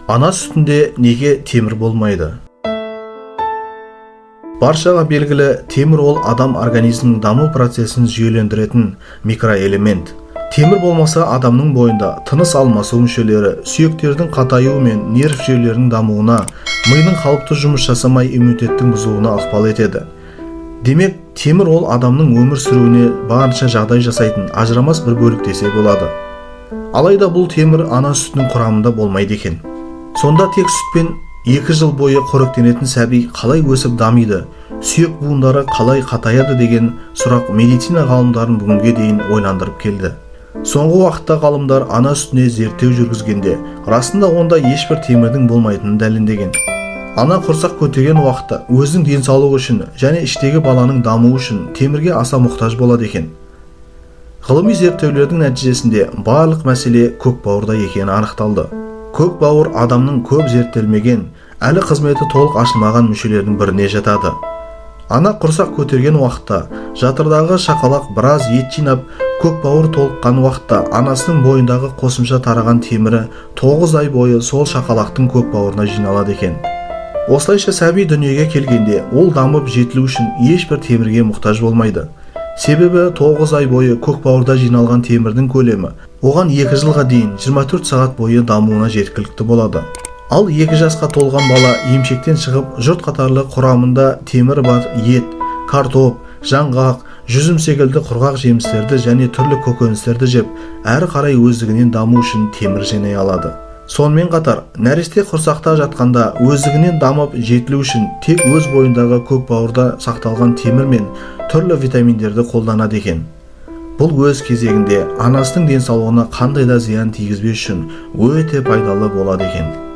Ана сүтінде неге темір болмайды? Баршаға белгілі, темір ол адам организмінің даму процесін жүйелендіретін микроэлемент. Темір болмаса, адамның бойында тыныс алмасу мүшелері, сүйектердің қатаюы мен нерв жүйелерінің дамуына, мидың қалыпты жұмыс жасамай, иммунитеттің бұзылуына ықпал етеді. Демек, темір ол адамның өмір сүруіне барынша жағдай жасайтын ажырамас бір бөлік десе болады. Алайда бұл темір ана сүтінің құрамында болмайды екен. Сонда тек сүтпен 2 жыл бойы қоректенетін сәби қалай өсіп дамиды, сүйек буындары қалай қатаяды деген сұрақ медицина ғалымдарын бүгінге дейін ойландырып келді. Соңғы уақытта ғалымдар ана сүтіне зерттеу жүргізгенде, расында онда ешбір темірдің болмайтынын дәлелдеген. Ана құрсақ көтерген уақытта өзінің денсаулығы үшін және іштегі баланың дамуы үшін темірге аса мұқтаж болады екен. Ғылыми зерттеулердің нәтижесінде барлық мәселе көк бауырда екені анықталды. Көк бауыр адамның көп зерттелмеген, әлі қызметі толық ашылмаған мүшелерінің біріне жатады. Ана құрсақ көтерген уақытта жатырдағы шақалақ біраз ет жинап, көк бауыр толыққан уақытта анасының бойындағы қосымша тараған темірі 9 ай бойы сол шақалақтың көк бауырына жиналады екен. Осылайша, сәби дүниеге келгенде ол дамып жетілу үшін ешбір темірге мұқтаж болмайды. Себебі 9 ай бойы көк бауырда жиналған темірдің көлемі оған 2 жылға дейін 24 сағат бойы дамуына жеткілікті болады. Ал 2 жасқа толған бала емшектен шығып, жұрт қатарлы құрамында темір бар ет, картоп, жаңғақ, жүзім секілді құрғақ жемістерді және түрлі көкөністерді жеп, әрі қарай өздігінен даму үшін темір жинай алады. Сонымен қатар нәресте құрсақта жатқанда өздігінен дамып жетілу үшін тек өз бойындағы көк бауырда сақталған темір мен түрлі витаминдерді қолданады екен. Бұл өз кезегінде анасының денсаулығына қандай да зиян тигізбес үшін өте пайдалы болады екен.